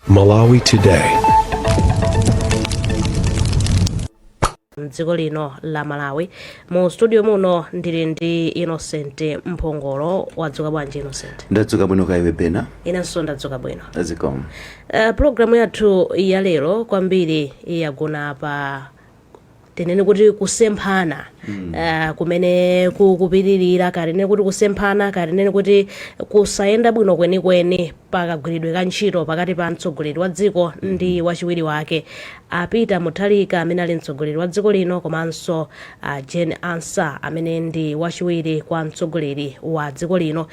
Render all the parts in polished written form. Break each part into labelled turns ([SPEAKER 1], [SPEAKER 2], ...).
[SPEAKER 1] Malawi Today.
[SPEAKER 2] Mdziko lino la Malawi, mu studio muno ndili ndi Innocent Mphongolo. Wadzuka bwanji, Innocent?
[SPEAKER 3] Ndadzuka bwino, kaya iwe, Bena?
[SPEAKER 2] Inenso ndadzuka bwino.
[SPEAKER 3] Zikomo.
[SPEAKER 2] Programu yathu ya lero kwambiri yagona pa, tinene kuti, kusemphana kumene kukupitirira, katinene kuti kusemphana, katinene kuti kusayenda bwino kwenikweni pakagwiridwe ka ntchito pakati pa mtsogoleri wa dziko ndi wachiwiri wake, a Peter Mutharika amene ali mtsogoleri wa dziko lino, komanso Jane Ansah amene ndi wachiwiri kwa mtsogoleri wa dziko lino.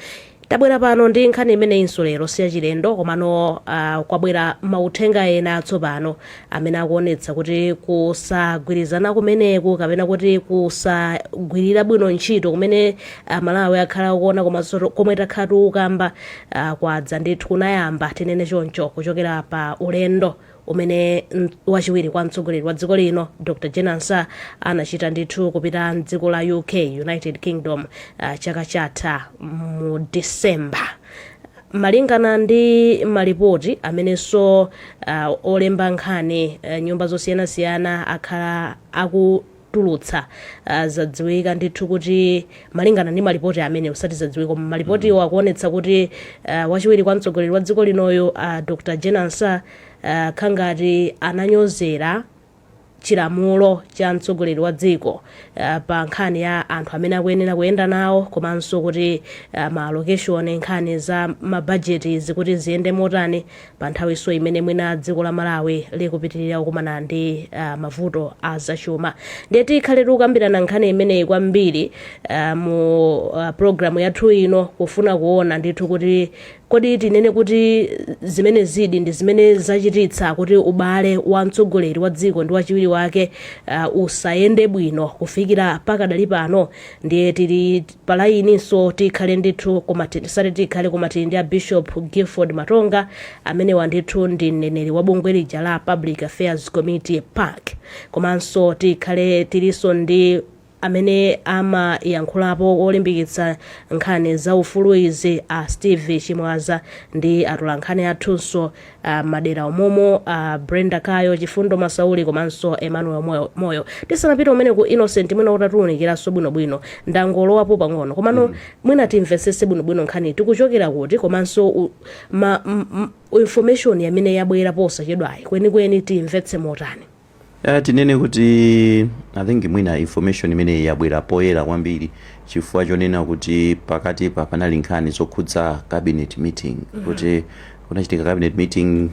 [SPEAKER 2] Tabwera pano ndi nkhani imeneyinso lero, siyachilendo, komano kwabwera mauthenga ena atsopano amene akuonetsa kuti kusagwirizana kumeneku, kapena kuti kusagwirira bwino ntchito kumene Amalawi akhala akuona komanso komwe takhala tikukamba, kwadza ndithu, kunayamba, tinene choncho, kuchokera pa ulendo umene wachiwiri kwa mtsogoleri wa dziko lino, Dr Jane Ansah, anachita ndithu kupita mdziko la UK, United Kingdom, chaka chatha mu December. Malingana ndi malipoti amenenso olemba nkhani, nyumba zosiyanasiyana akhala akutulutsa, zadziwika ndithu kuti, malingana ndi malipoti amene, usati zadziwika, koma malipotiwo akuonetsa kuti wachiwiri kwa mtsogoleri wa dziko linoyo, Dr Jane Ansah, khangati ananyozera chilamulo cha mtsogoleri wa dziko pa nkhani ya anthu amene akuyenera kuyenda nawo, komanso kuti ma allocation, nkhani za mabajeti zikuti ziyende motani, pa nthawiso imene mwina dziko la Malawi likupitirira kukumana ndi mavuto a zachuma. Ndiye tikhale tikukambirana nkhani imeneyi kwambiri mu programu yathu ino, kufuna kuona ndithu kuti kodi tinene kuti zimene zidi ndi zimene zachititsa kuti ubale wa mtsogoleri wa dziko ndi wachiwiri wake usayende bwino kufikira pakadali pano. Ndiye tili palayininso, tikhale ndithu, koma tisati tikhale, koma tili ndi a Bishop Gifford Matonga, amenewa ndithu ndi mneneri wa bungwe lija la Public Affairs Committee, PAC, komanso tikhale tilinso ndi amene amayankhulapo olimbikitsa nkhani za ufulu izi, a Steve Chimwaza, ndi atolankhani athunso madera omomo, Brenda Kayo, Chifundo Masauli komanso Emmanuel Moyo. Moyo. Tisanapite umene ku Innocent, mwina utatiwunikiranso bwinobwino, ndangolowapo pang'ono, komano mwina timvetsetse bwinobwino nkhani tikuchokera kuti, komanso information yamene yabwera posachedwayi kwenikweni timvetse motani?
[SPEAKER 3] Tinene kuti I think mwina information imene yabwera poyera kwambiri chifukwa chonena kuti pakati pa panali nkhani zokhudza cabinet meeting, kuti kunachitika cabinet meeting,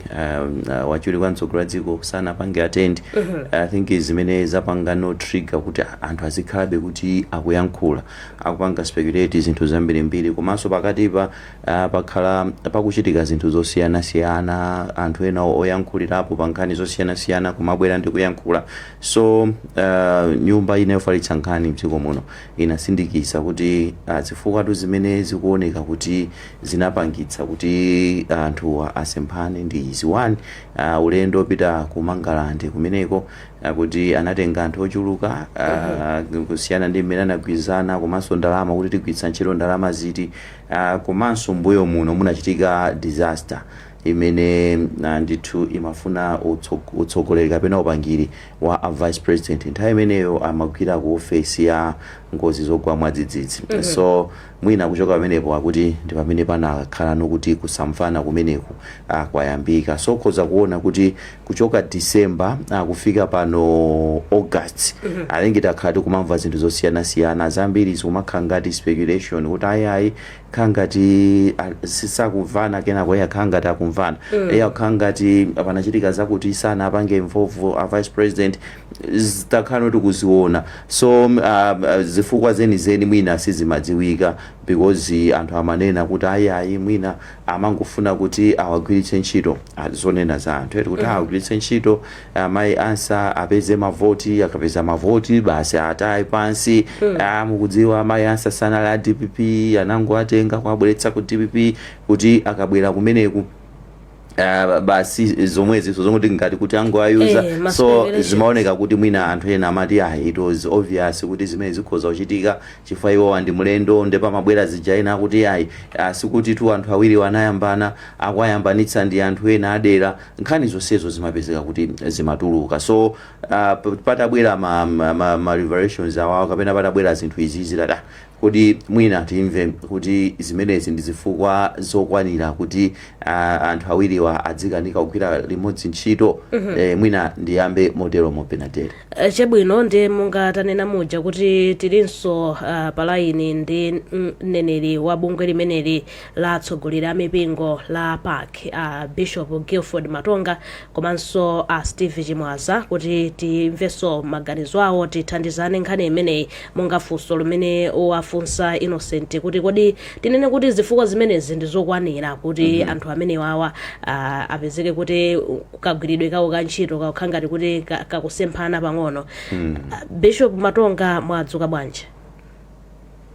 [SPEAKER 3] wachiwiri kwa mtsogoleri wa dziko sanapange attend. I think zimene zapanga no trigger kuti anthu azikhalabe kuti akuyankhula, akupanga speculate zinthu zambirimbiri. Komanso pakatipa pakhala pakuchitika zinthu zosiyanasiyana, anthu ena oyankhulirapo pa nkhani zosiyanasiyana kumabwera ndi kuyankhula. So nyumba ina yofalitsa nkhani mdziko muno inasindikiza kuti zifukwa zimene zikuoneka kuti zinapangitsa kuti anthu asemphane ndi izi. One, ulendo opita ku Mangalande kumeneko, kuti anatenga anthu ochuluka kusiyana ndi mmene anagwirizana, komanso ndalama, kuti tigwiritsa ntchito ndalama ziti, komanso mbuyo muno munachitika disaster imene ndithu imafuna utsogoleri kapena upangiri wa a vice president. Nthawi imeneyo amagwira ku ofesi ya ngozi zogwa mwadzidzidzi. So mwina kuchoka pamenepo akuti ndi pamene panakhala nokuti kusamvana kumeneku kwayambika. So khoza kuona kuti kuchoka December kufika pano August, I think takhala tikumamva zinthu zosiyanasiyana zambiri, zikumakhala ngati speculation kuti ayi, khala ngati sisakumvana, kenako iye akhala ngati akumvana, iye akhala ngati panachitika zakuti sanapange involve a vice president. Takhala noti kuziona. So zifukwa zenizeni mwina sizimadziwika, because anthu amanena kuti ayi, mwina amangofuna kuti awagwiritse ntchito, zonena za anthu eti, kuti awagwiritse ntchito amayi Ansah apeze mavoti, akapeza mavoti basi ataye pansi. Mukudziwa amayi Ansah sanali a DPP, anangoatenga kuabweretsa ku DPP kuti akabwera kumeneku Basi zomwezi zomwe ngati kuti angoayuza.
[SPEAKER 2] Ma
[SPEAKER 3] So
[SPEAKER 2] speculations.
[SPEAKER 3] Zimaoneka kuti mwina anthu ena amati, ah, it was obvious kuti zimene zikhoza kuchitika chifukwa iwowa ndi mlendo. Ndipo pamabwera zija ena akuti ayi, sikuti tu anthu awiri anayambana, akuayambanitsa ndi anthu ena adera. Nkhani zonsezo zimapezeka kuti zimatuluka. So patabwera ma revelations awawo kapena patabwera zinthu izizi, tata kuti mwina timve kuti zimenezi ndi zifukwa zokwanira kuti anthu awiriwa adzikanika kugwira limodzi ntchito. Mwina ndiyambe motero mopenatere.
[SPEAKER 2] Chabwino, ndi monga tanena muja kuti tilinso pa line ndi mneneri wa bungwe limeneli la atsogoleri a mipingo la PAC, Bishop Guilford Matonga, komanso Steve Chimwaza, kuti timvenso maganizo awo, tithandizane nkhani imeneyi, monga funso limene wafunsa Innocent kuti kodi tinene kuti zifukwa zimenezi ndi zokwanira kuti anthu amenewawa apezeke kuti kagwiridwe kawo ka ntchito kakukhala ngati kuti kakusemphana pang'ono? Bishop Matonga, mwadzuka bwanji?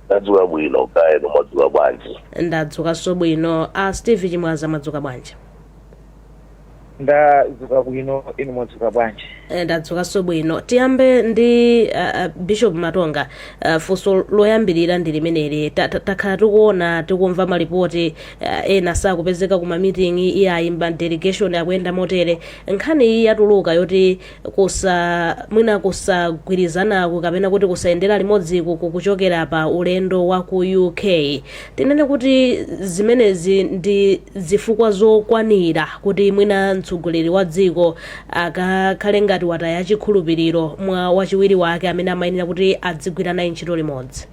[SPEAKER 1] Ndadzuka bwino, kaya inu mwadzuka bwanji?
[SPEAKER 2] Ndadzukanso bwino. A Steve Chimwaza, mwadzuka bwanji?
[SPEAKER 4] Ndadzuka bwino, inu mwadzuka bwanji?
[SPEAKER 2] Ndadzukanso bwino. Tiyambe ndi Bishop Matonga. Funso loyambirira ndi limeneli. Takhala tikuona, tikumva malipoti, ena sakupezeka kuma meeting, iye ayimba delegation akuyenda motere. Nkhani iyi yatuluka yoti kusa mwina kusagwirizanaku kapena kuti kusayendera limodziku kukuchokera pa ulendo wa ku UK, tinene kuti zimenezi ndi zifukwa zokwanira kuti mwina mtsogoleri wa dziko akakhale ngati wataya chikhulupiriro mwa wachiwiri wake amene amayenera kuti adzigwira naye ntchito limodzi?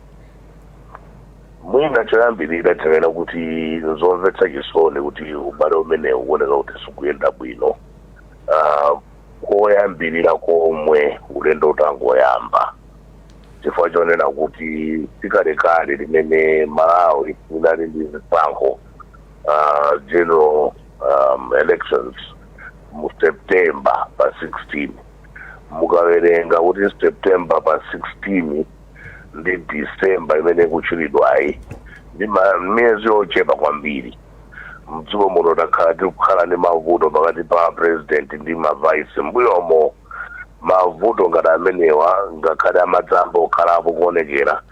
[SPEAKER 1] Mwina choyambirira tinena kuti nzomvetsa chisoni kuti ubale umenewu ukuoneka kuti sikuyenda bwino koyambirira komwe ulendo utangoyamba, chifukwa chonena kuti tikalekale limene Malawi inali ndi zisankho, general elections mu September pa 16, mukawerenga kuti September pa 16 ndi December imene ikutchulidwayi ndi miyezi yochepa kwambiri. Mdziko muno takhala tikukhala ndi mavuto pakati pa president ndi ma vice mbuyomo. Mavuto ngati amenewa, ngakhale amadzamba okhalapo kuonekera,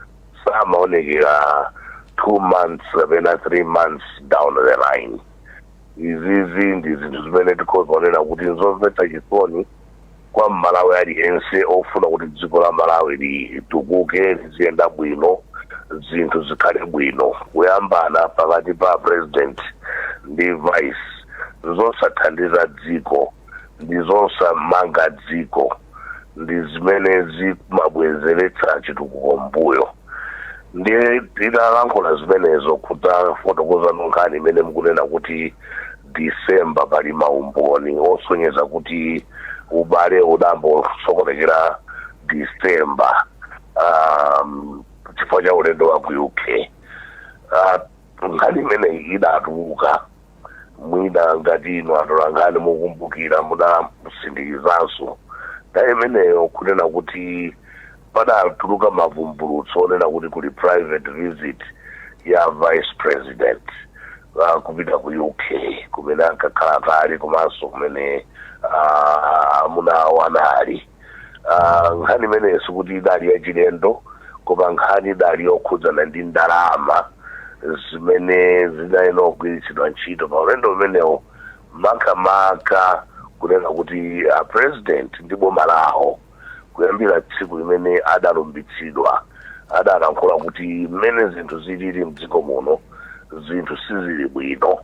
[SPEAKER 1] samaonekera 2 months kapena 3 months down the line. Izizi ndi zinthu zimene tikhoza kunena kuti nzomvetsa chisoni kwa Mmalawi aliyense ofuna kuti dziko la Malawi litukuke, liziyenda bwino, zinthu zikhale bwino. Kuyambana pakati pa president ndi vice nzosathandiza dziko, ndi zosamanga dziko, ndi zimene zimabwezeretsa chitukuko mbuyo. Ndiye titalankhula zimenezo, kutafotokoza nkhani imene mukunena kuti December pali maumboni osonyeza kuti ubale udambosokonekera December chifukwa cha ulendo wa ku UK, nkhani imeneyi idatuluka. Mwina ngati inu atolankhani mukumbukira, mudasindikizanso nthawi imeneyo kunena kuti padatuluka mavumbulutso onena kuti kuli private visit ya vice president kupita ku UK kumene ankakhala kale komanso kumene amuna awo anali. Nkhani imeneyi sikuti idali yachilendo, koma nkhani idali yokhudzana ndi ndalama zimene zinayenera kugwiritsidwa ntchito pa ulendo umenewo, makamaka kunena kuti president ndi boma lawo kuyambira tsiku limene adalumbitsidwa adalankhula kuti mmene zinthu zilili mdziko muno, zinthu sizili bwino,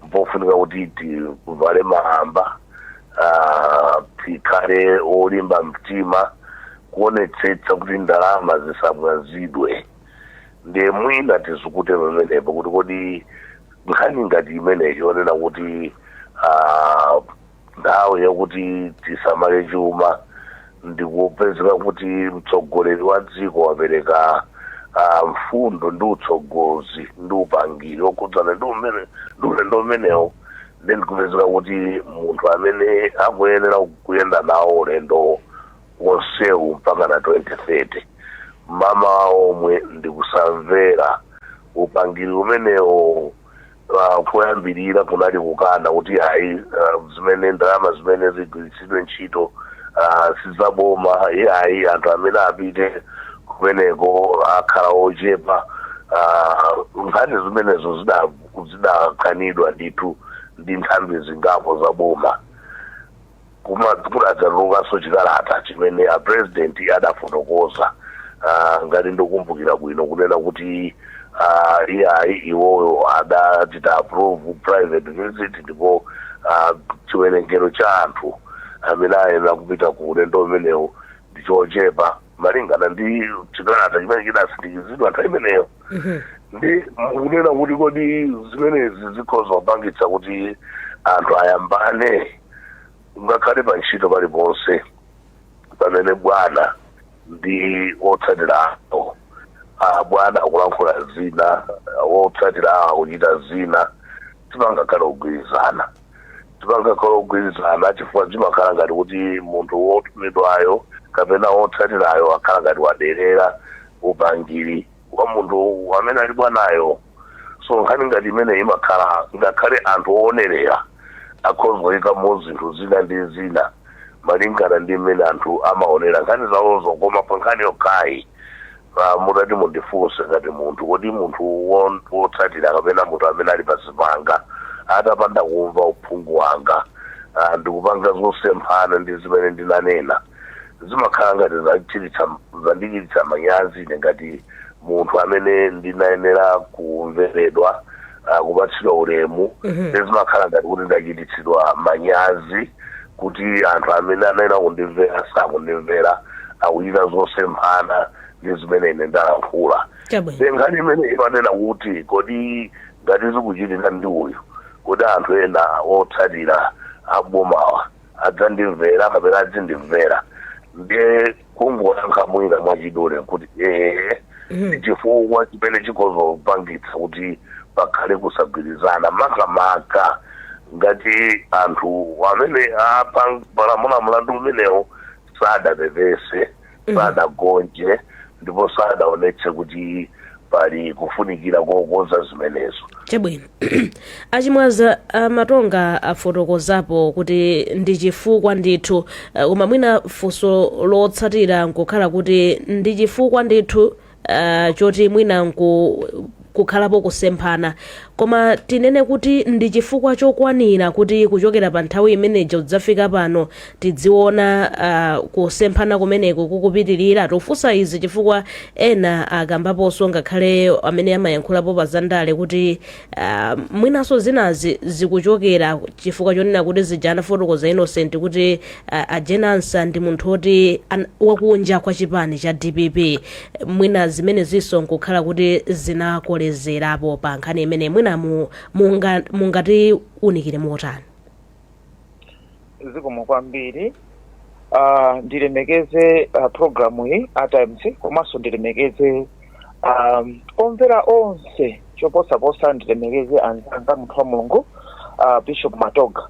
[SPEAKER 1] mpofunika kuti tivale malamba, tikhale olimba mtima kuonetsetsa kuti ndalama zisamwazidwe. Ndiye mwina tizikute pamenepo kuti kodi nkhani ngati imeneyi yonena kuti nthawi yakuti tisamale chuma, ndikupezeka kuti mtsogoleri wa dziko wapereka mfundo ndi utsogozi ndi upangiri okhudzana ndi umene ndi ulendo umenewo, then kupezeka kuti munthu amene akuyenera kuyenda nawo ulendo wonsewu mpaka na 2030 mama omwe ndikusamvera upangiri umenewo. Poyambirira kunali kukana kuti ayi, zimene ndalama zimene zigwiritsidwe ntchito sizaboma, ayi, anthu amene apite kumeneko akhala ochepa. Nkhani zimenezo zidakanidwa ndithu ndi nthambi zingapo za boma. Kudadzatulukanso chikalata chimene a president adafotokoza, ngati ndikukumbukira bwino, kunena kuti iyayi, iwoyo adachita approve private visit, ndipo chiwerengero cha anthu amene ayenera kupita ku ulendo umenewu ndi chochepa malingana ndi chikalata chimene chidasindikizidwa nthawi imeneyo. Ndi mukunena kuti kodi zimenezi zikhoza kupangitsa kuti anthu ayambane? Ngakhale pa ntchito paliponse pamene bwana ndi otsatira awo, bwana akulankhula zina, otsatira awo akuchita zina, tipangakhale kugwirizana, tipangakhale kugwirizana, chifukwa zimakhala ngati kuti munthu wotumidwayo kapena wotsatirayo akhala ngati waderera upangiri wa munthu amene ali bwanayo. So nkhani ngati imene imakhala, ngakhale anthu oonerera akhoza kuyikamo zinthu zina ndi zina malingana ndi mmene anthu amaonera nkhani zawozo. Koma pa nkhani yokhayi, mutati mundifunse ngati munthu, kodi munthu wotsatira kapena munthu amene ali pazipanga atapanda kumva uphungu wanga, ndikupanga zosemphana ndi zimene ndinanena, zimakhala ngati zandichititsa manyazi ine ngati munthu amene ndinayenera kumveredwa, kupatsidwa ulemu. Zimakhala ngati kuti ndachititsidwa manyazi kuti anthu amene anayenera kundimvera sakundimvera, akuchita zosemphana ndi zimene ine ndalankhula. Nkhani imene imanena kuti kodi ngati zikuchitika ndi uyu, kodi anthu ena otsatira abomawa adzandimvera kapena adzindimvera? Ndiye kungoyankha mwina mwachidule kuti ee, chifukwa chimene chikhoza kupangitsa kuti pakhale kusagwirizana, makamaka ngati anthu amene apalamula mlandu umenewo sadapepese, sadagonje, ndipo sadaonetse kuti pali kufunikira kokonza zimenezo.
[SPEAKER 2] Chabwino. Achimwaza, Amatonga afotokozapo kuti ndi chifukwa ndithu, koma mwina funso lotsatira nkukhala kuti ndi chifukwa ndithu choti mwina kukhalapo kusemphana, koma tinene kuti ndi chifukwa chokwanira kuti kuchokera pa nthawi imeneja kudzafika pano tidziona kusemphana kumeneko kukupitirira? Tofunsa izi chifukwa ena akambaponso, ngakhale amene amayankhulapo pa zandale, kuti mwinanso zinazi zikuchokera chifukwa chonena kuti zija anafotokoza Innocent kuti a Jane Ansah ndi munthu woti wakunja kwa chipani cha DPP. Mwina zimene zinso nkukhala kuti zinakolezerapo pa nkhani imene. Mwina mungatiunikire motani?
[SPEAKER 4] Zikomo kwambiri. Ndilemekeze programu iyi a Times, komanso ndilemekeze omvera onse, choposaposa ndilemekeze anzanga, munthu wa Mulungu, Bishop Matoga.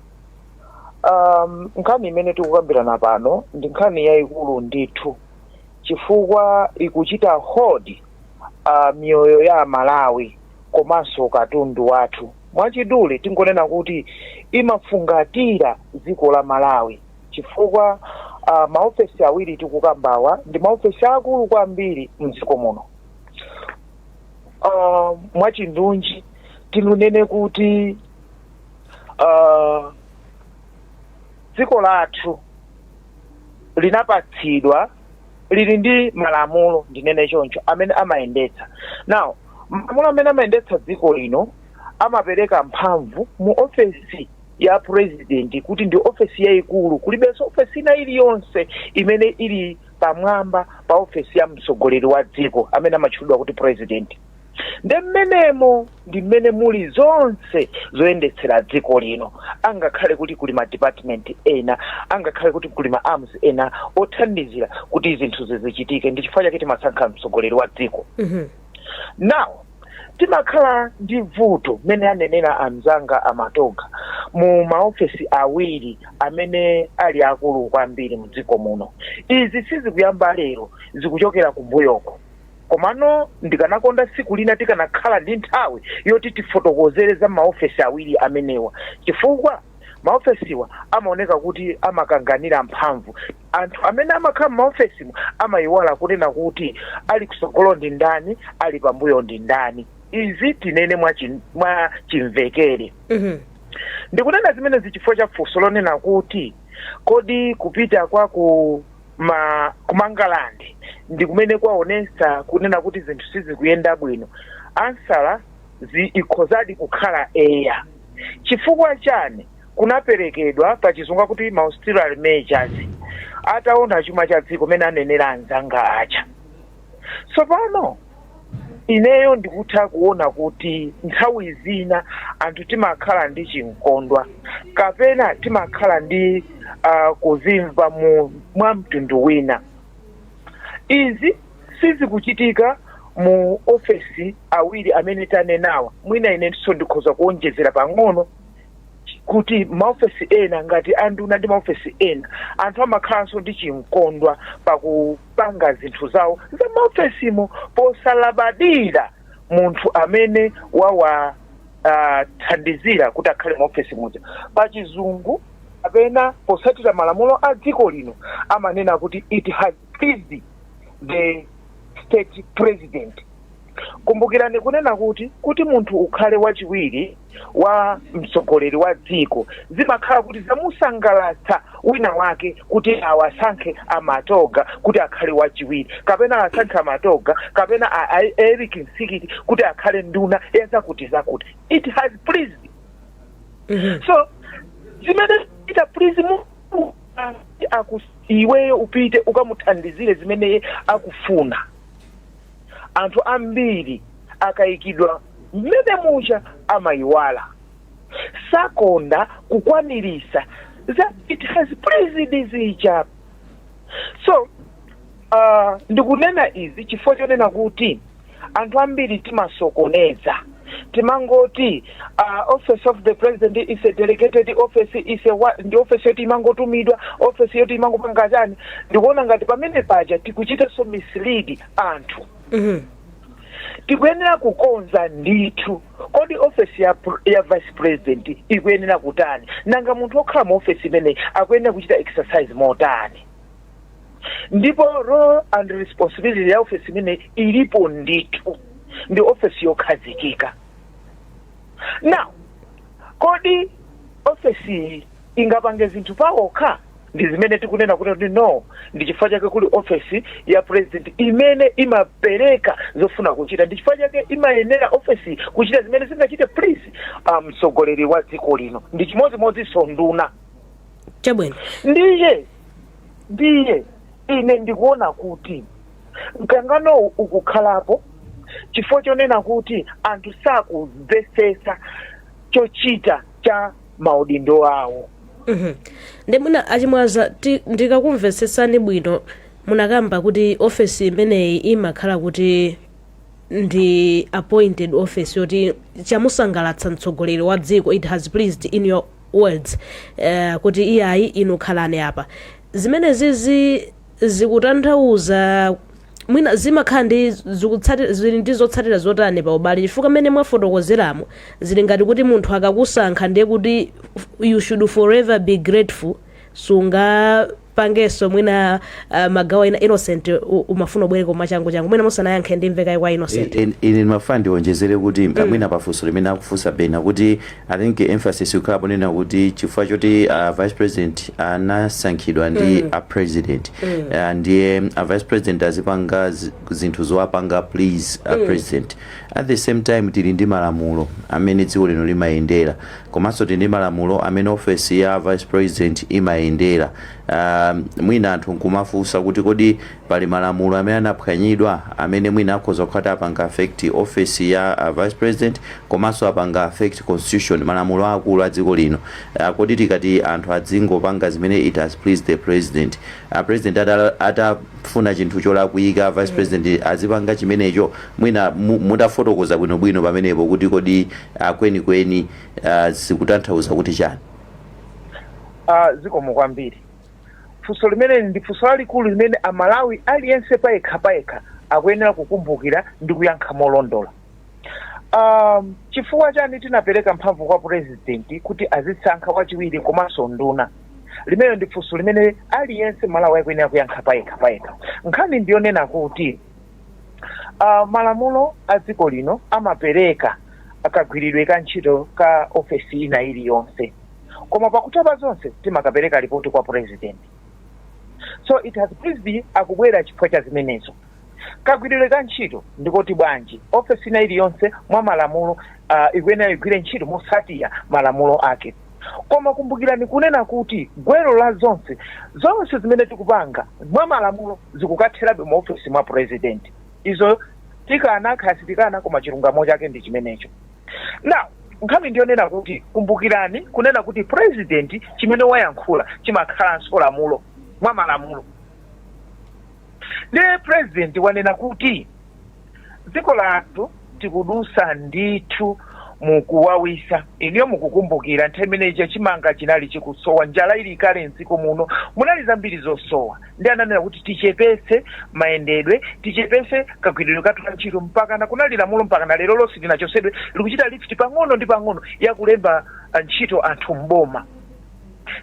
[SPEAKER 4] Nkhani imene tikukambirana pano ndi nkhani yayikulu ndithu, chifukwa ikuchita hold miyoyo ya Amalawi komanso katundu wathu. Mwachidule tingonena kuti imafungatira dziko la Malawi, chifukwa maofesi awiri tikukambawa ndi maofesi akulu kwambiri mdziko muno. Mwachindunji tinunene kuti dziko lathu linapatsidwa, lili ndi malamulo, ndinene choncho, amene amayendetsa. Now, malamulo amene amayendetsa dziko lino amapereka mphamvu mu ofesi ya president kuti ndi ofesi yayikulu. Kulibenso ofesi ina iliyonse imene ili pamwamba pa ofesi ya mtsogoleri wa dziko amene amatchulidwa kuti president. Nde mmenemo ndi mmene muli zonse zoyendetsera dziko lino, angakhale kuti kuli ma department ena, angakhale kuti kuli ma arms ena othandizira kuti zinthu zizichitike. Ndi chifukwa chake timasankha mtsogoleri wa dziko. Now, timakhala ndi vuto mmene anenera anzanga Amatoga mu maofesi awiri amene ali akulu kwambiri mu dziko muno. Izi sizikuyamba lero, zikuchokera kumbuyoko. Komano ndikanakonda tsiku lina tikanakhala ndi nthawi yoti tifotokozere za maofesi awiri amenewa, chifukwa maofesiwa amaoneka kuti amakanganira mphamvu. Anthu amene amakhala m'maofesimo amayiwala kunena kuti ali kusogolo ndi ndani, ali pambuyo ndi ndani. Izi tinene mwa chimvekere. Ndikunena zimenezi chifukwa cha funso lonena kuti kodi kupita kwa ku Mangalande ndi kumene kwaonetsa kunena kuti zinthu sizikuyenda bwino? Answer ikhozadi kukhala eya. Chifukwa chani? Kunaperekedwa pachizungu kuti ma austerity measures, ataona chuma cha dziko mene anenera anzanga aja. Tsopano ineyo ndikutha kuona kuti nthawi zina anthu timakhala ndi chinkondwa kapena timakhala ndi kuzimva mwa mtundu wina. Izi sizikuchitika mu ofesi awiri amene tanenawa. Mwina inenso ndikhoza kuonjezera pang'ono kuti maofesi ena ngati anduna ndi maofesi ena, anthu amakhalanso ndi chinkondwa pakupanga zinthu zawo za maofesimo posalabadira munthu amene wawa thandizira kuti akhale maofesi muja. Pachizungu kapena posatira malamulo a dziko lino amanena kuti it has pleased the state president. Kumbukirani kunena kuti munthu ukhale wachiwiri wa mtsogoleri wa dziko, zimakhala kuti zamusangalatsa wina wake kuti awasankhe amatoga kuti akhale wachiwiri, kapena asankhe amatoga kapena Eric Msikiti kuti akhale nduna ya zakuti zakuti. It has pleased. So zimene ita please mu iweyo upite ukamuthandizire zimene akufuna. Anthu ambiri akayikidwa mmene mucha amayiwala, sakonda kukwanirisa za it has pleased zija. So ndikunena izi chifukwa chonena kuti anthu ambiri timasokoneza. Timangoti office of the president is a delegated office, ndi office yoti imangotumidwa, office yoti imangopanga chani. Ndikuona ngati pamene paja tikuchitanso mislead anthu. Tikuyenera kukonza ndithu. Kodi office ya vice president ikuyenera kutani? Nanga munthu okhala mu office imeneyi akuyenera kuchita exercise motani? Ndipo role and responsibility ya office imeneyi ilipo ndithu, ndi office yokhazikika. Now, kodi office iyi ingapange zinthu pawokha? Ndi zimene tikunena kuti no. Ndi chifukwa chake kuli office ya president imene imapereka zofuna kuchita. Ndi chifukwa chake imayenera office kuchita zimene zingachite please mtsogoleri wa dziko lino. Ndi chimodzimodzinso nduna. Ndiye ine ndikuona kuti mkanganowu ukukhalapo chifukwa chonena kuti anthu sakumvetsetsa chochita cha maudindo awo.
[SPEAKER 2] Ndi mwina achimwaza, ndikakumvetsetsani bwino, munakamba kuti ofesi imeneyi imakhala kuti ndi appointed office yoti chamusangalatsa mtsogoleri wa dziko, it has pleased, in your words, kuti iyayi, inu khalani apa. Zimenezizi zikutanthauza mwina zimakhala ndi zili ndi zotsatira zotani pa ubale? Chifukwa mmene mwafotokozeramo zili ngati kuti munthu akakusankha ndiye kuti you should forever be grateful, sungapangenso mwina magawo ena. Innocent, umafuna ubwere koma changu changu, mwina musanayankhe ndimvekayi kwa Innocent.
[SPEAKER 3] Ine ndimafuna ndiwonjezere kuti mwina pafunso limene akufunsa Bena, kuti I think emphasis ikhala ponena kuti chifukwa choti vice president anasankhidwa ndi a president, ndiye a vice president azipanga zinthu zowapanga please a president. At the same time, tili ndi malamulo amene dziko lino limayendera, komanso tili ndi malamulo amene ofesi ya vice president imayendera. Mwina anthu nkumafunsa kuti kodi pali malamulo amene anaphwanyidwa amene mwina akhoza kukhala apanga affect office ya vice president, komanso apanga affect constitution, malamulo akulu a dziko lino? Kodi tikati anthu adzingopanga zimene it has pleased the president, president atafuna chinthu cholakwika, vice president azipanga chimenecho? Mwina mutafotokoza bwinobwino pamenepo kuti kodi kwenikweni zikutanthauza kuti chani?
[SPEAKER 4] Zikomo kwambiri. Funso limeneli ndi funso lalikulu limene Amalawi aliyense payekha payekha Akuyenera kukumbukira ndi kuyankha molondola. Chifukwa chani tinapereka mphamvu kwa president kuti azisankha wachiwiri komanso nduna? Limeneyo ndi funso limene aliyense Malawi akuyenera kuyankha payekha payekha. Nkhani ndiyonena kuti malamulo a dziko lino amapereka kagwiridwe ka ntchito ka ofesi ina iliyonse, koma pakutha pa zonse timakapereka ripoti kwa president. So it has pleased akubwera chifukwa cha zimenezo. Kagwiridwe ka ntchito ndikoti bwanji? Ofesi ina iliyonse mwa malamulo ikuyenera igwire ntchito motsatira malamulo ake, koma kumbukirani kunena kuti gwero la zonse zonse zimene tikupanga mwa malamulo zikukatherabe mu ofesi mwa president. Izo tikana kaya sitikana, koma chilungamo chake ndi chimenecho. Now, nkhani ndiyonena kuti kumbukirani kunena kuti president chimene wayankhula chimakhalanso lamulo mwa malamulo. Ndiye president wanena kuti dziko lathu tikudusa ndithu mukuwawisa. Iniyo mukukumbukira nthawi imeneyi chimanga chinali chikusowa, njala ili kale mdziko muno, munali zambiri zosowa, ndi ananena kuti tichepese mayendedwe, tichepese kagwiridwe kathu ka ntchito, mpakana kunali lamulo, mpakana lero lonse linachosedwe, likuchita lift pang'ono ndi pang'ono yakulemba ntchito anthu mboma.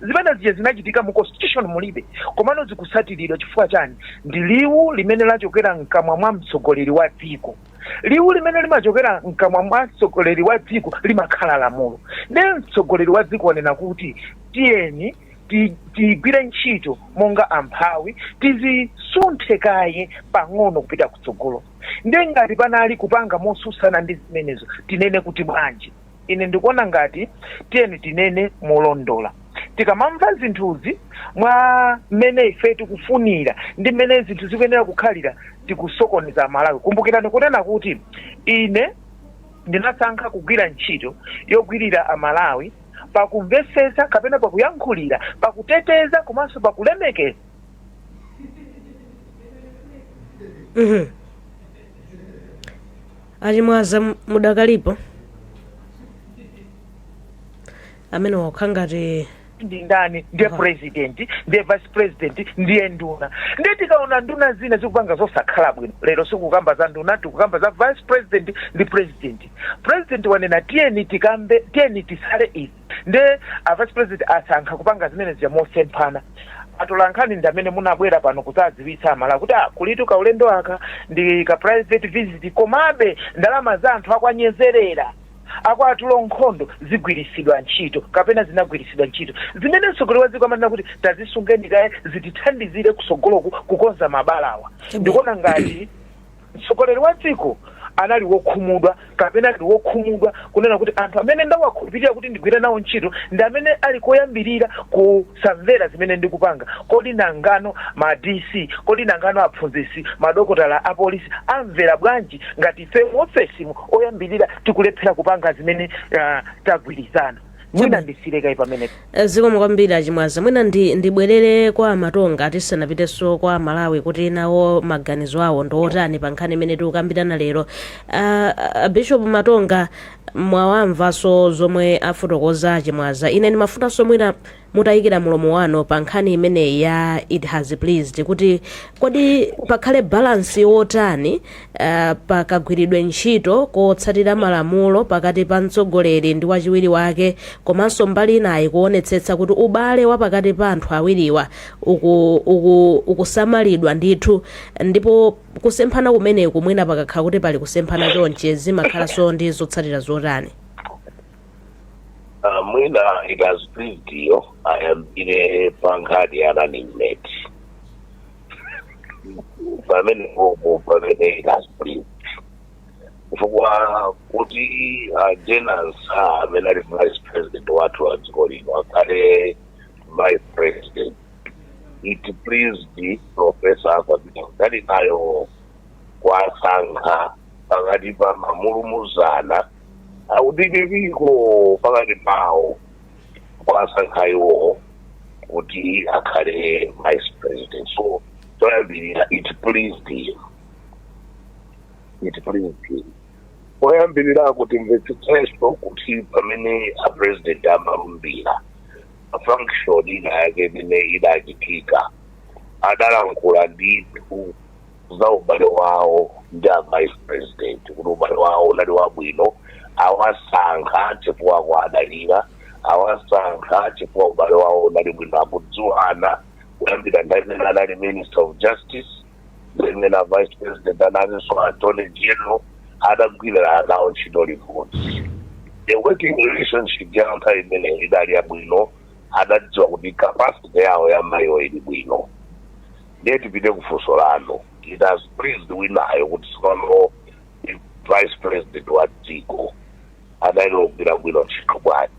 [SPEAKER 4] Zimene zija zinachitika mu constitution mulibe, komano zikusatiridwa. Chifukwa chani? Ndi liwu limene lachokera mkamwa mwa mtsogoleri wa dziko. Liwu limene limachokera mkamwa mwa mtsogoleri wa dziko limakhala lamulo. Ndiye mtsogoleri wa dziko wanena kuti tiyeni tigwire ntchito monga amphawi, tizisunthe kaye pang'ono kupita kutsogolo. Ndiye ngati panali kupanga mosusana ndi zimenezo, tinene kuti bwanji? Ine ndikuona ngati tiyeni tinene molondola. Tikamamva zinthuzi mwa mmene ife tikufunira ndi mmene zinthu zikuyenera kukhalira, tikusokoneza Malawi. Kumbukirani kunena kuti ine ndinasankha kugwira ntchito yogwirira Amalawi pakumvetsetsa kapena pakuyankhulira, pakuteteza komanso pakulemekeza.
[SPEAKER 2] Achimwaza, mudakalipo? Amene wakhala ngati
[SPEAKER 4] Ndi ndani? Ndiye president, ndiye vice president, ndiye nduna. Ndiye tikaona nduna zina zikupanga zosakhala bwino, lero sikukamba za nduna, tikukamba za vice president ndi president. President wanena tiyeni tikambe, tiyeni tisale izi, ndiye a vice president asankha kupanga zimene zija mosemphana. Atolankhani ndi amene munabwera pano kudzadziwitsa Amalawi kuti kulitu kaulendo aka ndi ka private visit, komabe ndalama za anthu akwanyezerera akwatula nkhondo zigwiritsidwa ntchito kapena zinagwiritsidwa ntchito zimene mtsogoleri wa dziko amanena kuti tazisungeni kaye, zitithandizire kusogoloku kukonza mabalawa. Ndikuona ngati mtsogoleri wa dziko anali wokhumudwa kapena ndi wokhumudwa kunena kuti anthu amene ndawakhulupirira kuti ndigwire nawo ntchito ndi amene ali koyambirira kusamvera zimene ndikupanga. Kodi nangano ma DC, kodi nangano aphunzitsi, madokotala, apolisi amvera bwanji ngati ife mu ofesimu oyambirira tikulephera kupanga zimene tagwirizana? Mwina ndisiyire kaye pamenepo.
[SPEAKER 2] Zikomo kwambiri, Achimwaza. Mwina ndibwerere kwa Matonga tisanapitenso kwa Malawi kuti nawo maganizo awo ndi otani pa nkhani imene tikukambirana lero. Bishop Matonga, mwawamvanso zomwe afotokoza Achimwaza. Ine ndimafunanso mwina mutayikira mulomo wanu pa nkhani imeneyi ya it has pleased, kuti kodi pakhale balance yotani pakagwiridwe ntchito kotsatira malamulo pakati pa mtsogoleri ndi wachiwiri wake, komanso mbali inayi kuonetsetsa kuti ubale wa pakati pa anthu awiriwa ukusamalidwa ndithu, ndipo kusemphana kumeneku, mwina pakakhala kuti pali kusemphana chonchi, zimakhalanso ndi zotsatira zotani?
[SPEAKER 1] Mwina it has pleased yo ayambire pa nkhani ya running mate, pamene popo pamene it has pleased, chifukwa kuti Jane Ansah amene ali vice president wathu wa dziko lino akhale vice president, it pleased Professor Arthur Peter Mutharikayo kwasankha pakati pa mamulumuzana akudidipiko pakati pawo, kwasankha iwo kuti akhale vice president. So choyambirira, it pleased him, it pleased him. Poyambirira kuti mvetsetsenso kuti pamene a president amalumbira, function ina yake imene idachitika, adalankhula ndithu. Za ubale wawo ndi a vice president, kuti ubale wawo unali wabwino, awasankha chifukwa kuadalira, awasankha chifukwa ubale wawo unali bwino, akudziwana kuyambira nthawi imene anali Minister of Justice, imene a vice president analinso Attorney General, adagwirira nawo ntchito limodzi. The working relationship ya nthawi imeneyo idali yabwino, adadziwa kuti capacity yawo ya mayiwo ili bwino. Ndiye tipite kufunso lanu. It has pleased winayo kuti tsopano vice president wa dziko anayenera kugwira bwino ntchito bwanji?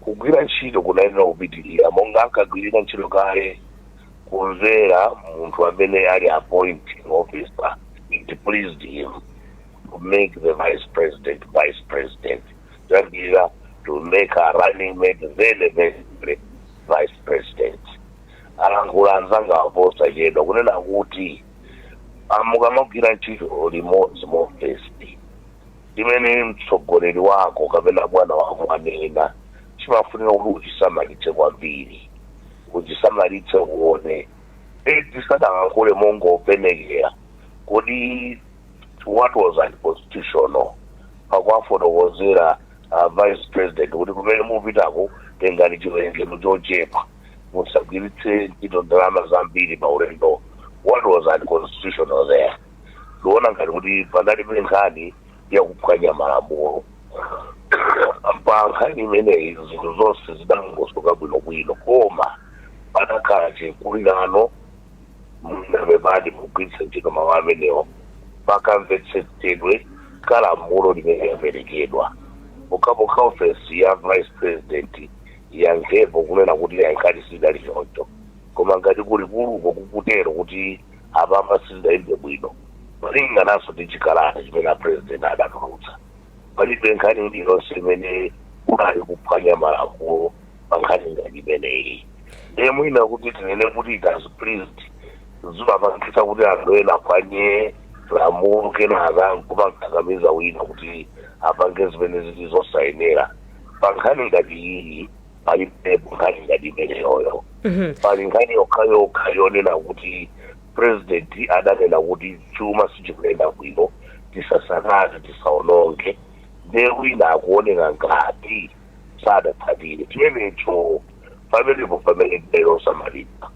[SPEAKER 1] Kugwira ntchito kunayenera kupitirira monga ankagwirira ntchito kale, kumvera munthu amene ali appointing officer. It pleased him to make the vice president vice president, kuyambirira to make a running mate, then eventually vice president. Alankhula anzanga aposachedwa kunena kuti mukamagwira ntchito limodzi mu ofesi, imene mtsogoleri wako kapena bwana wako anena chimafunika kuti uchisamalitse kwambiri, uchisamalitse, uone tisadalankhule mongopenekera kodi what was unconstitutional pakuwafotokozera vice president kuti kumene mupitako tengani chiwerengero chochepa, musagwiritse ntchito ndalama zambiri pa ulendo? What was unconstitutional there? Ndiona ngati kuti panalibe nkhani yakuphwanya malamulo pa nkhani imeneyi. Zinthu zonse zidangosoka bwinobwino, koma panakhala chikulirano mnapepadi mugwiritsa ntchito mawu amenewo pakamvetsetsedwe kalamulo limene yaperekedwa. Pokhapokha ofesi ya vice president yankhepo kunena kuti yankhani sidali choncho, koma ngati kuli kuluko kukutero kuti apapa sizidayende bwino malingananso ndi chikalata chimene a president adatulutsa, palibe nkhani iliyonse imene kunali kuphwanya malamulo pa nkhani ngati imeneyi. Ndiye mwina kuti tinene kuti it has pleased zimapangitsa kuti anthu ena aphwanye lamulo, kenaka nkumakakamiza wina kuti apange zimene zili zosayenera. Pa nkhani ngati iyi palibepo nkhani ngati imeneyoyo. Pali nkhani yokhayokha yonena kuti president adanena kuti chuma sichikuyenda bwino, tisasakaze, tisaononge, ndiye wina akuoneka ngati sadatsatire chimenecho. Pamenepo pamene lero osamalitsa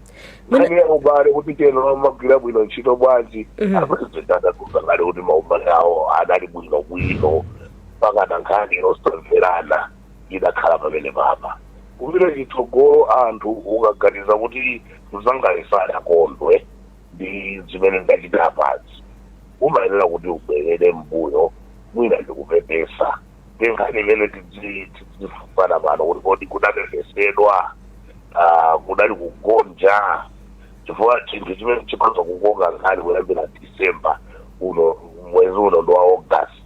[SPEAKER 1] nkhani ya ubale kuti cheno amagwira bwino ntchito bwanji, apresident adatulutsa kale kuti maubale awo adali bwino bwino, pakana nkhani yosamverana idakhala pamene papa. Kupita chitsogolo, anthu ukaganiza kuti mzangayi sadakondwe ndi zimene ndachita apazi, umayenera kuti ubwerere mbuyo mwina ndikupepesa. Ndi nkhani imene tidzifunsana pano kuti kodi kudapepesedwa, kudali kugonja? Chifukwa chinthu chimene chikhoza kukoka nkhani kuyambira December uno, mwezi uno ndi wa August,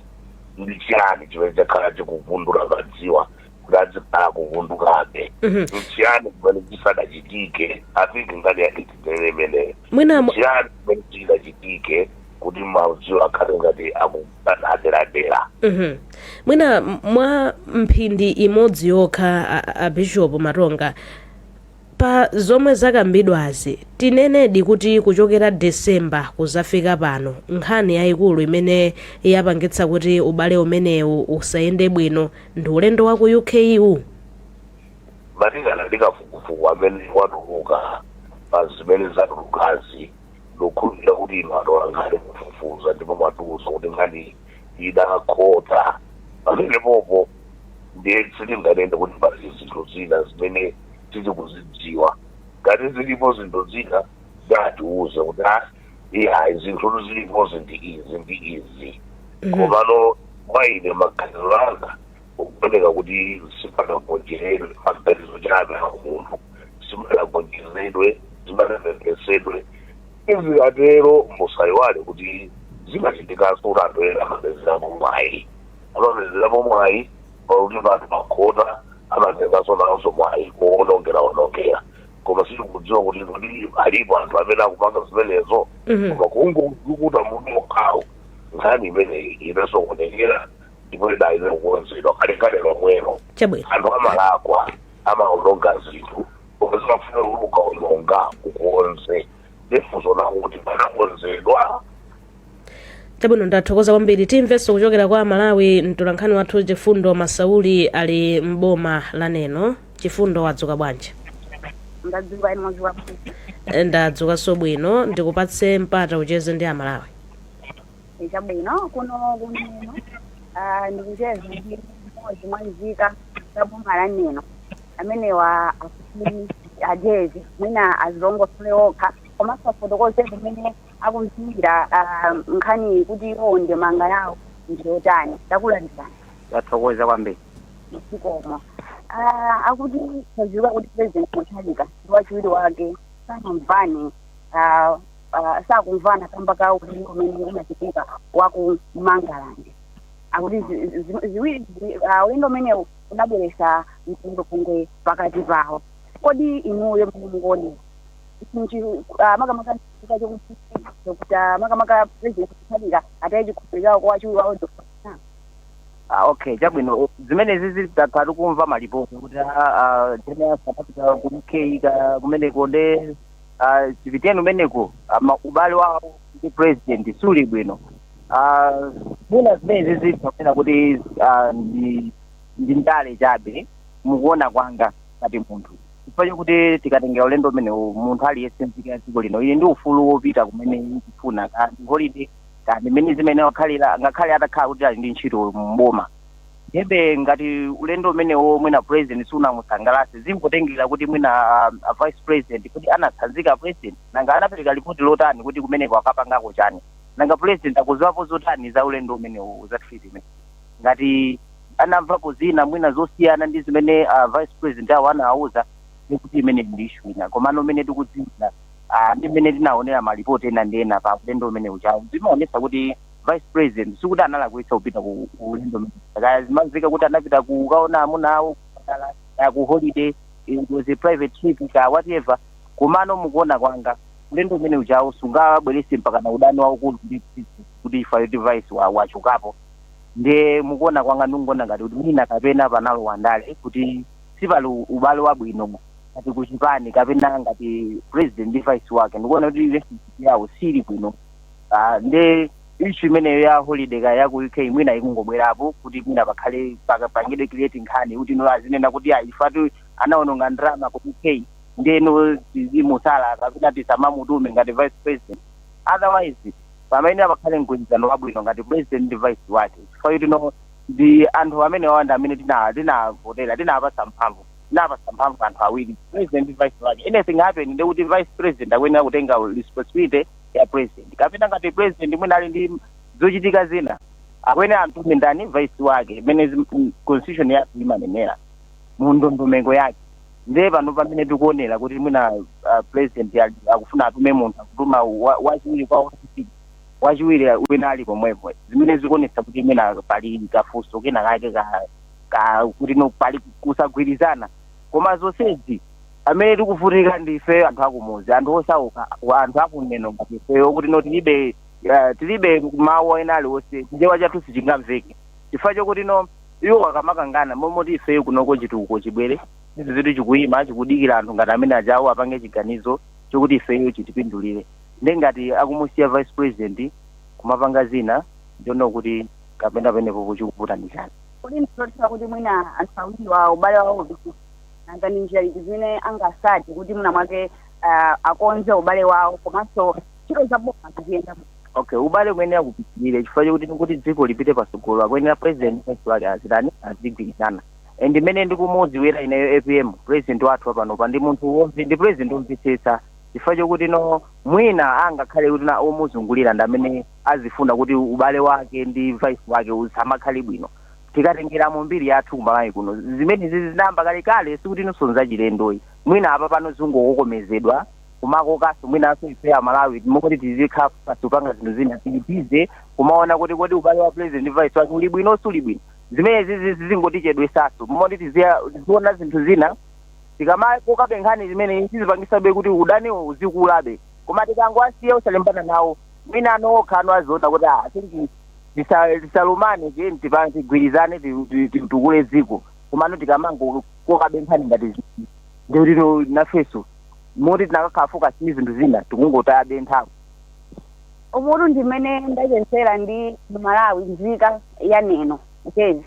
[SPEAKER 1] ndi chiyani chimene chakhala chikuvundula madziwa kuti azikhala kuvundukabe? Nchiyani chimene chisadachitike? I think nkhani yake tinene imeneyo.
[SPEAKER 2] Mwina
[SPEAKER 1] Chiyani chimene chidachitike kuti madziwo akhale ngati akuaderadera?
[SPEAKER 2] Mwina mwa mphindi imodzi yokha, a Bishop Matonga, pa zomwe zakambidwazi, tinenedi kuti kuchokera December kuzafika pano, nkhani yayikulu imene yapangitsa kuti ubale umenewu usayende bwino ndi ulendo wa ku UK wu?
[SPEAKER 1] Malingana ndi kafukufuku amene watuluka pa zimene zatulukazi, ndikukhulupirira kuti inu atola nkhani kufufuza ndipo mwatiuza kuti nkhani idakhota pamenepopo. Ndiye sitinganene kuti pali zinthu zina zimene titikuzidziwa. Ngati zilipo zinthu zina, ngatiuze kuti ah, iyayi, zinthu zilipozi ndi izi ndi izi. Komano kwa ine maganizo anga ukuoneka kuti sipanagonjeredwe, maganizo chabe a munthu, sipanagonjeredwe, zimanapembesedwe. Izikatero musayiwale kuti zimachitikanso kuti anthu ena amapezerapo mwayi, amapezerapo mwayi pakuti anthu pakhota amatenganso nawonso mwayi kuwonongera onongera. Koma sitikudziwa kuti kodi alipo anthu amene akupanga zimenezo. Koma kungokuta mutu okhawo, nkhani imeneyi inasokonekera ndipo idayina kukonzedwa kalekale lomwelo. Anthu amalakwa, amaononga zinthu, koma zimafuna kuti ukaononga ukonze. Ndifunso lakuti panakonzedwa?
[SPEAKER 2] Chabwino, ndathokoza kwambiri. Timvenso kuchokera kwa Malawi. Mtolankhani wathu Chifundo Masauli ali mboma la Neno. Chifundo, wadzuka bwanji?
[SPEAKER 5] Ndadzuka, inu mwadzuka bwanji?
[SPEAKER 2] Ndadzukanso bwino. Ndikupatse mpata ucheze ndi Amalawi.
[SPEAKER 5] Chabwino, kuno kuNeno ndikucheza ndi mmodzi mwa nzika za boma la Neno. Amenewa akuti ajezi mwina azilongosole okha komanso afotokoze kumene akumvira nkhani kuti iwo ndemanga yawo ndiyotani. Takulandirani.
[SPEAKER 6] Tathokoza kwambiri.
[SPEAKER 5] Mdzikomo. Akuti tadziwa kuti President Mutharika ndi wachiwiri wake sanamvane, sakumvana kamba ka ulendo umene unachitika waku Mangalande. Akuti ziwiri ulendo umenewu unabweretsa mpungwepungwe pakati pawo. Kodi inuyo mmene mukuonera makamaka chifukwa chokuti Dr. makamaka President Mutharika ataye chikhulupiriro chawo kwa wachiwiri wawo Dr.
[SPEAKER 6] Ah, okay, chabwino. Zimenezi zitakhala tikumva malipoti kuti General anapita ku UK ka kumeneko nde chipiteni kumeneko ubale wawo ndi president suli bwino. Mwina zimenezi zitapena kuti ndi ndale chabe mukuona kwanga ngati munthu, chifukwa chokuti tikatengera ulendo umenewu, munthu aliyense nzika ya dziko lino ili ndi ufulu wopita kumene ikufuna, ka ndi holiday ka ndimene zimene wakhalira, ngakhale atakhala kuti ali ndi ntchito mboma. Ndebe ngati ulendo umenewo mwina president sunamusangalatse, zingotengera kuti mwina a vice president kuti anatsanzika president, nanga anapereka ripoti lotani kuti kumeneko akapangako chani, nanga president akuziwapo zotani za ulendo umenewo, za trip imene. Ngati anamvapo zina mwina zosiyana ndi zimene vice president awo anawauza, ndikuti imene ndi issue ina. Komano umene tikudziwira ndi mmene tinaonera malipoti ena ndi ena pa ulendo umene uchawo, zimaonetsa kuti vice president sikuti analakwitsa kupita ku ulendo umene. Kaya zimamveka kuti anapita kukaona amuna awo kupatala, kaya ku holiday, it was a private trip ka whatever, komano mukuona kwanga ulendo umene uchawo sungabwerese mpaka na udani waukulu ndi president kuti ifa kuti vice wachokapo. Ndiye mukuona kwanga ndikuona ngati kuti mwina kapena panalo wandale kuti sipali ubale wabwino ngati kuchipani kapena ngati president ndi vice wake. Ndikuona kuti relationship yawo sili bwino. Nde issue imeneyo ya holiday ka ya ku UK mwina ikungobwerapo kuti mwina pakhale pangidwe create nkhani kuti no azinena kuti ah, ifatu anaononga ndalama ku UK, ndeno tizimusala kapena tisamamutume ngati vice president. Otherwise pamene pakhale mgwirizano wabwino ngati president ndi vice wake, chifukwa kuti no ndi anthu amene wawanda amene tinavotera, tinapasa mphamvu, tinapasa mphamvu anthu awiri, president ndi vice wake. Anything happen, ndi kuti vice president akuyenera kutenga responsibility ya president, kapena ngati president mwina ali ndi zochitika zina, akuyenera amtume ndani? Vice wake, imene constitution yathu imanenera mu ndondomeko yake. Ndiye pano pamene tikuonera kuti mwina president akufuna atume munthu, akutuma wachiwiri kwa wachiwiri, wachiwiri wina ali pomwepo, zimene zikuonetsa kuti mwina pali kafunso kena kake ka kuti no pali kusagwirizana. Koma zonsezi amene tikuvutika ndife anthu akumuzi, anthu osauka, anthu akuneno ngati ifeyo, kuti no tilibe mawu ena aliwonse, chichewa chathu sichingamveke, chifukwa chokuti no iwo akamakangana momoti ifeyo kunoko chitukuko chibwere, izi zitu chikuyima chikudikira anthu ngati amene ajawo apange chiganizo chokuti ifeyo chitipindulire. Ndi ngati akumusiya vice president kumapanga zina, ndono kuti kapena penepo chikuputani chani?
[SPEAKER 5] Kodi ndizotheka kuti mwina anthu awiriwa ubale wawo nanga ndi njira iti zimene angasati kuti mwina mwake akonze ubale wawo komanso ntchito za boma ziziyenda bwino?
[SPEAKER 6] Okay, ubale umene akupitirire, chifukwa chokuti kuti dziko lipite pasogolo akuyenera president vice wake azitani? Azigwirizana. And imene ndikumudziwira ineyo APM, president wathu panopa, ndi munthu ndi president womvetsetsa, chifukwa chokuti no mwina angakhale kuti na omuzungulira ndi amene azifuna kuti ubale wake ndi vice wake usamakhale bwino. Tikatengera mbiri yathu kumalawi kuno, zimene zinayamba kalekale, sikuti inunso nzachilendoyi. Mwina apa pano zingokokomezedwa kumakokaso mwinanso ife Amalawi mokuti tizikhala pasi kupanga zinthu zina, tilibize kumaona kuti kodi ubale wa president ndi vice wake uli bwino, suli bwino. Zimene zizi zizingotichedwesaso moti tiziona zinthu zina. Tikamakokabe nkhani zimene tizipangisabe kuti udaniwo uzikulabe, koma tikangowasiya usalimbana nawo, mwina ano okha ano aziona kuti ah, I think tisalumane, tiye tigwirizane, tikule dziko. Komano tikamangokokabe nkhani ngati ndikuti no nafeso Moti tinakakhala focus ndi zinthu zina, tikungotayabe nthawi.
[SPEAKER 5] Umutu ndimene ndachezera ndi Malawi, nzika ya Neno Jezi.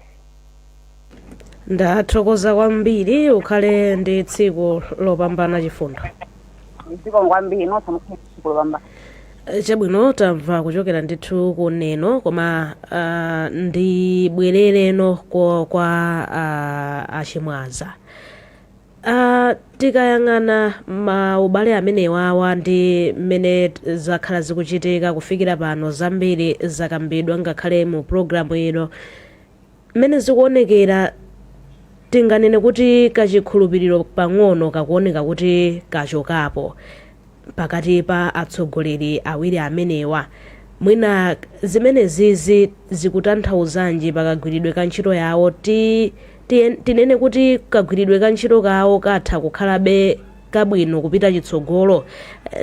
[SPEAKER 2] Ndathokoza kwambiri, ukhale ndi tsiku lopambana, Chifundo.
[SPEAKER 5] Zikomo kwambiri, nonse mukhale tsiku lopambana.
[SPEAKER 2] Chabwino, tamva kuchokera ndithu kuneno, koma ndibwerereno kwa achimwaza. Tikayang'ana maubale amenewawa ndi mmene zakhala zikuchitika kufikira pano, zambiri zakambidwa ngakhale mu programu ino. Mmene zikuonekera, tinganene kuti kachikhulupiriro pang'ono kakuoneka kuti kachokapo pakati pa atsogoleri awiri amenewa. Mwina zimenezizi zikutanthauzanji pakagwiridwe ka ntchito yawo? Tinene kuti kagwiridwe ka ntchito kawo katha kukhalabe kabwino kupita chitsogolo?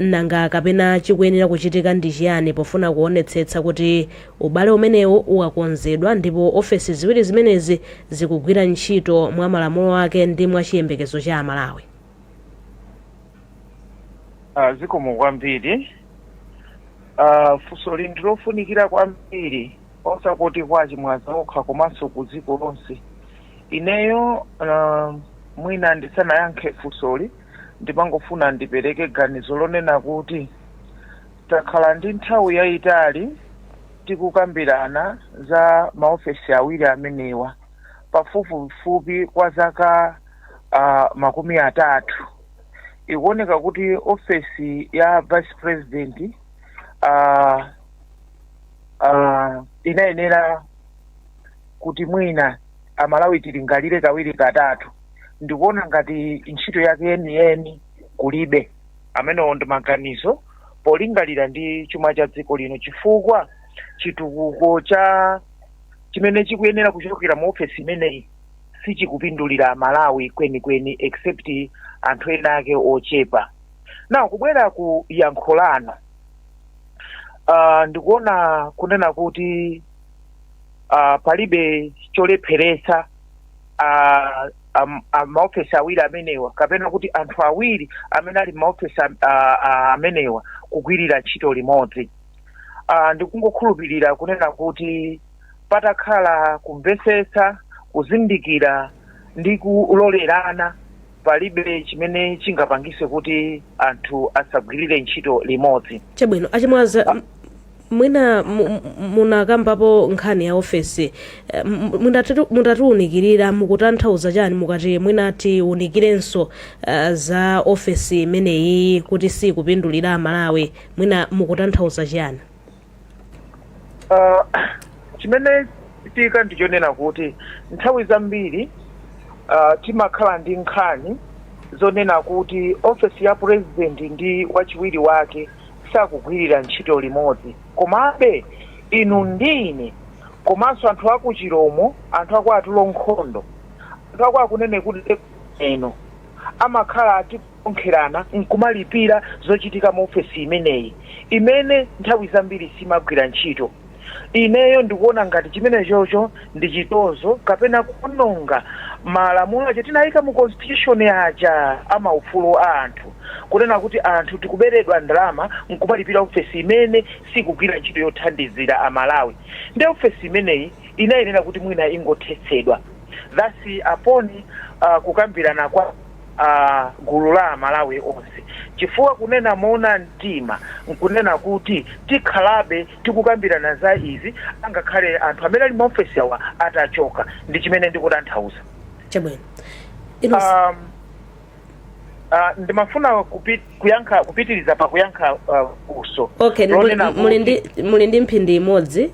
[SPEAKER 2] Nanga kapena chikuyenera kuchitika ndi chiyani pofuna kuonetsetsa kuti ubale umenewu ukakonzedwa ndipo ofesi ziwiri zimenezi zikugwira ntchito mwa malamulo ake ndi mwa chiyembekezo cha Amalawi?
[SPEAKER 4] Zikomo kwambiri. Funso li ndilofunikira kwambiri, osati kwa Chimwaza okha komanso ku dziko lonse. Ineyo mwina ndisanayankhe funsoli, ndimangofuna ndipereke ganizo lonena kuti takhala ndi nthawi yayitali tikukambirana za maofesi awiri amenewa, pafupifupi kwa zaka 30. Ikuoneka kuti ofesi ya vice president inayenera kuti mwina Amalawi tilingalire kawiri katatu. Ndikuona ngati ntchito yake yeniyeni kulibe. Amenewo ndi maganizo polingalira ndi chuma cha dziko lino, chifukwa chitukuko cha chimene chikuyenera kuchokera mu ofesi imeneyi sichikupindulira Amalawi kwenikweni, except anthu ena ake ochepa. Now, kubwera ku yankho lanu, ndikuona kunena kuti palibe cholepheretsa maofesi awiri amenewa, kapena kuti anthu awiri amene ali maofesi amenewa kugwirira ntchito limodzi. Ndikungokhulupirira kunena kuti patakhala kumvetsetsa, kuzindikira ndi kulolerana, palibe chimene chingapangise kuti anthu asagwirire ntchito limodzi.
[SPEAKER 2] Chabwino, Achimwaza, mwina munakambapo nkhani ya ofesi. Mutatiunikirira, mukutanthauza chani mukati mwina tiunikirenso za ofesi imeneyi kuti sikupindulira Amalawi? Mwina mukutanthauza chiyani?
[SPEAKER 4] Chimene tika ndichonena kuti nthawi zambiri timakhala ndi nkhani zonena kuti ofesi ya president ndi wachiwiri wake sakugwirira ntchito limodzi, komabe inu ndi ine komanso anthu aku Chiromo, anthu aku Atulo Nkhondo, anthu aku akunene kuti eno amakhala atikonkherana nkumalipira zochitika mu ofesi imeneyi, imene nthawi zambiri simagwira ntchito. Ineyo ndikuona ngati chimene chocho ndi chitonzo kapena kuononga malamulo aja tinayika mu constitution aja amaufulu a anthu, kunena kuti anthu tikuberedwa ndalama nkumalipira ofesi imene sikugwira ntchito yothandizira Amalawi. Ndi ofesi imeneyi inayenera kuti mwina ingothetsedwa. That's upon kukambirana kwa gulu la Amalawi onse, chifukwa kunena moona mtima nkunena kuti tikhalabe tikukambirana za izi angakhale anthu amene ali maofesi awa atachoka. Ndi chimene ndikutanthauza.
[SPEAKER 2] Chabwino.
[SPEAKER 4] Ndimafuna kuyankha, kupitiriza pa kuyankha funso
[SPEAKER 2] Okay.
[SPEAKER 4] lonena
[SPEAKER 2] Muli ndi mphindi imodzi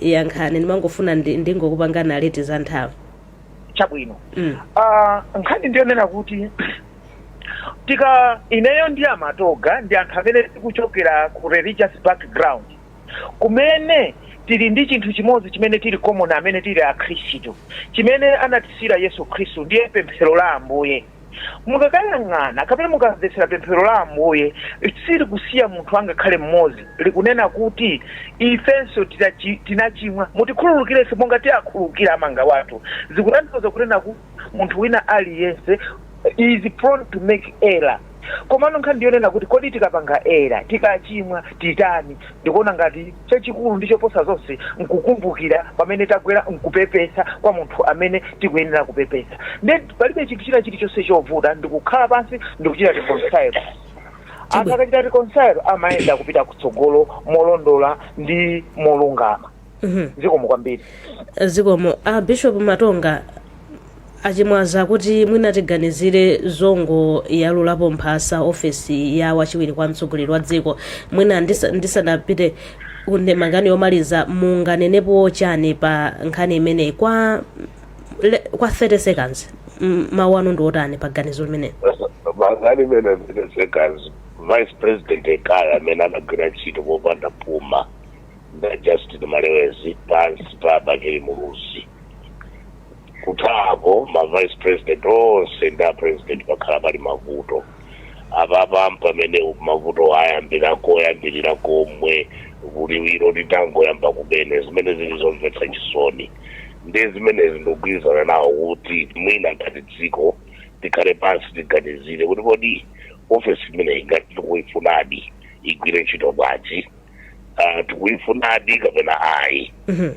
[SPEAKER 2] ya nkhani. Ndimangofuna ndingokupangana alert za nthawi.
[SPEAKER 4] Chabwino. Nkhani ndiyonena kuti tika ineyo ndi amatoga ndi anthu amene tikuchokera ku religious background, kumene tili ndi chinthu chimodzi chimene tili common, amene tili Akhristu, chimene anatisiyira Yesu Khristu, ndiye pemphero la Ambuye. Mukakayang'ana kapena mukamvetsera pemphero la Ambuye, sili kusiya munthu angakhale mmodzi. Likunena kuti ifenso tinachimwa, mutikhululukirenso monga tiyakhululukira amanga wathu. Zikutanthauza kunena kuti munthu wina aliyense is prone to make error. Komano nkhani ndiyonena kuti kodi tikapanga error, tikachimwa, titani? Ndikuona ngati chachikulu ndi choposa zonse nkukumbukira pamene tagwera, nkupepesa kwa munthu amene tikuyenera kupepesa. Nde palibe chinthu china chilichonse chovuta, ndikukhala pansi ndikuchita reconcile. Anthu akachita reconcile amayenda kupita kutsogolo molondola ndi molungama. Zikomo kwambiri.
[SPEAKER 2] Zikomo. A Bishop Matonga, achimwaza kuti mwina tiganizire zongoyalulapo mphasa ofesi ya wachiwiri kwa mtsogoleri wa dziko. Mwina ndisanapite kundemangani yomaliza, munganenepo chani pa nkhani imeneyi kwa 30 seconds? Mawu anu ndi otani pa ganizo limeneli?
[SPEAKER 1] Nkhani imene 30 seconds, vice president ekaya amene anagwira ntchito popanda puma nda Justin Malewezi pansi pa Bakili Muluzi. Kuthapo ma vice president onse ndi a president pakhala pali mavuto. Apapa pamene mavuto ayambira koyambirira komwe kuliwiro litangoyamba kumene, zimene zili zomvetsa chisoni. Ndi zimenezi ndikugwirizana nawo kuti mwina ngati dziko tikhale pansi, tiganizire kuti kodi ofesi imeneyi ngati tikuifunadi igwire ntchito bwanji, tikuifunadi kapena ayi?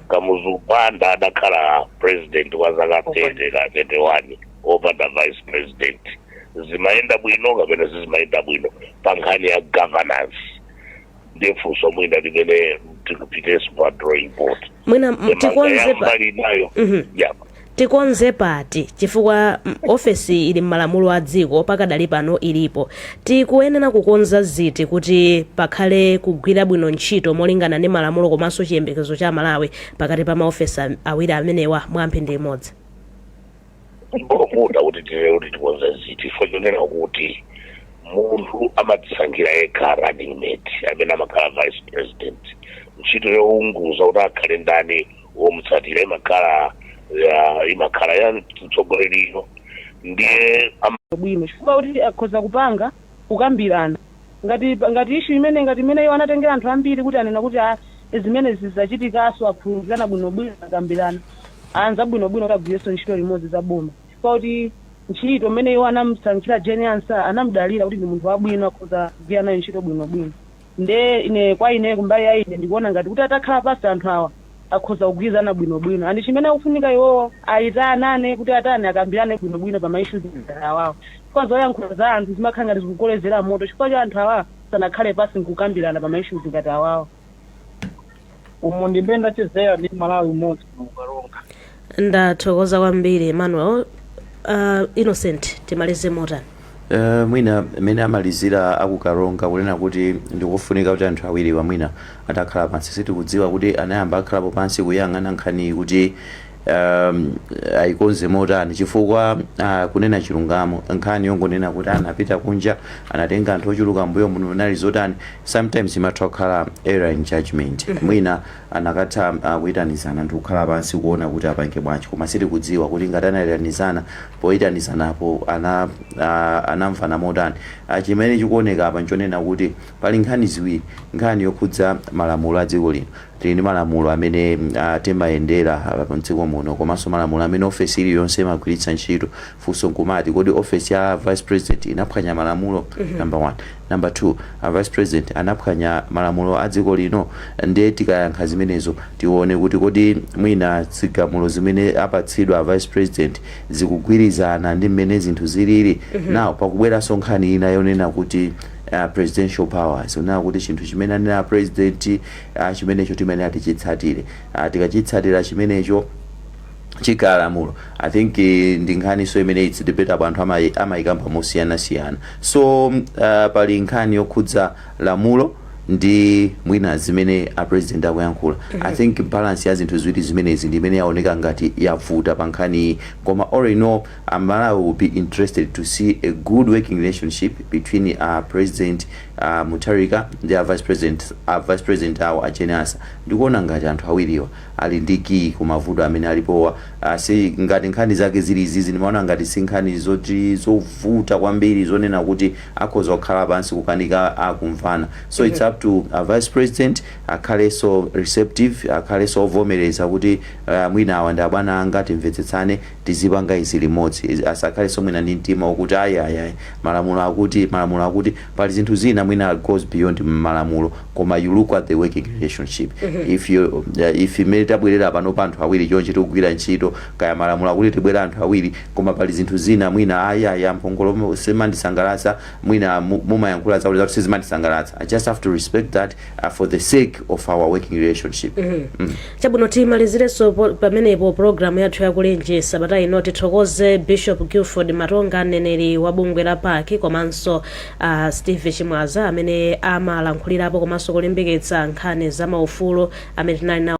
[SPEAKER 1] Kamuzu Banda adakhala president wa zaka 30 ka 31 opanda vice president. Zimayenda bwino kapena sizimayenda bwino pa nkhani ya governance? Ndiye funso mwina limene tikupitenso pa drawing board.
[SPEAKER 2] Mwina tikonze pa
[SPEAKER 1] mbali nayo. Yeah.
[SPEAKER 2] Tikonze pati? Chifukwa ofesi ili m'malamulo a dziko, pakadali pano ilipo. Tikuyenera kukonza ziti kuti pakhale kugwira bwino ntchito molingana ndi malamulo komanso chiyembekezo cha Malawi pakati pa maofesi awiri amenewa, mwa mphindi imodzi?
[SPEAKER 1] Mbovuta kuti tile kuti tikonze ziti, chifukwa chonena kuti munthu amadzisankhira yekha running mate amene amakhala vice president. Ntchito younguza kuti akhale ndani womutsatira imakhala ya mtsogoleriyo. Ndiye
[SPEAKER 7] Bwino, chifukwa kuti akhoza kupanga kukambirana ngati issue imene ngati imene iwo anatengera anthu ambiri kuti anena kuti ah, zimene zizachitikaso, akhululukirana bwinobwino, akambirana anza bwinobwino kuti agwirenso ntchito limodzi za boma, chifukwa kuti ntchito imene iwo anamusankhira Jane Ansah, anamudalira kuti ndi munthu wabwino, akhoza kugwira nayo ntchito bwinobwino. Nde ine, kwa ine, kumbali ya ine, ndikuona ngati kuti atakhala pasi anthu awa akhoza kugwirizana bwinobwino, and chimene akufunika iwowo ayitanane kuti atani, akambirane bwinobwino pa ma issues awawo, chifukwa zoyankhula za anthu zimakhala ngati zikukolezera moto, chifukwa cha anthu awa sanakhale pasi nkukambirana pa ma issues ngati awawo.
[SPEAKER 8] Umu ndimene ndachezera ndi Malawi umodzi ku Karonga.
[SPEAKER 2] Ndathokoza kwambiri, Emmanuel. Innocent, timalize motani?
[SPEAKER 3] Mwina mmene amalizira akukaronga kunena kuti ndikufunika kuti anthu awiriwa mwina atakhala pansi. Sitikudziwa kuti anayamba akhalapo pansi kuyang'ana nkhani kuti ayikonze motani, chifukwa kunena chilungamo, nkhani yongonena kuti anapita kunja, anatenga anthu ochuluka mbuyo muno, nali zotani, sometimes imatha kukhala error in judgment. Mwina anakatha kuyitanizana anthu kukhala pansi kuona kuti apange bwanji, koma sitikudziwa kuti ngati anayitanizana, poyitanizanapo anamvana motani. Chimene chikuoneka apa nchonena kuti pali nkhani ziwiri. Nkhani yokhudza malamulo a dziko lino, tili ndi malamulo amene timayendera mdziko muno, komanso malamulo amene ofesi iliyonse imagwiritsa ntchito. Funso nkumati, kodi ofesi ya vice president inaphwanya malamulo? Number one. Number two, a vice president anaphwanya malamulo a dziko lino? Ndiye tikayankha zimenezo, tione kuti kodi mwina zigamulo zimene apatsidwa a vice president zikugwirizana ndi mmene zinthu zilili. Now pakubweranso nkhani ina yonena kuti presidential powers, onena kuti chinthu chimene anena president, chimenecho timayenera tichitsatire. Tikachitsatira chimenecho chikhala lamulo. I think ndi nkhaniso imene it's debatable, anthu amayikamba mosiyanasiyana. So pali nkhani yokhudza lamulo ndi mwina zimene a president akuyankhula. I think balance ya zinthu ziwiri zimenezi ndi imene yaoneka ngati yavuta pa nkhaniyi. Koma all in all, Amalawi will be interested to see a good working relationship between President Mutharika ndi a vice president awo a Jane Ansah. Ndikuona ngati anthu awiriwa ali ndi key kumavuto amene alipowa. Si ngati nkhani zake zili izizi, ndimaona ngati si nkhani zoti zovuta kwambiri zonena kuti akhoza kukhala pansi kukanika akumvana. So it's up to vice president akhalenso receptive, akhalenso ovomereza kuti mwina awa ndi abwana anga, timvetsetsane, tizipanga izi limodzi. Asakhalenso mwina ndi mtima wokuti ayi, ayi, ayi, malamulo akuti, malamulo akuti. Pali zinthu zina mwina goes beyond malamulo, koma you look at the working relationship. If imene tabwerera pano pa anthu awiri chonchi tikugwira ntchito, kaya malamulo akuti tibwera anthu awiri, koma pali zinthu zina mwina ayi, ayi, amphongolo, simandisangalatsa, mwina mumayankhula zakuti zakuti sizimandisangalatsa, I just have to respect that for the sake of our working relationship.
[SPEAKER 2] Chabwino, timalizirenso pamenepo programu yathu yakulinji sabata ino. Tithokoze Bishop Guilford Matonga, mneneri wa bungwe la PAC, komanso Steve Chimwaza amene amalankhulirapo komanso kulimbikitsa nkhani za maufulu amene tinali nawo.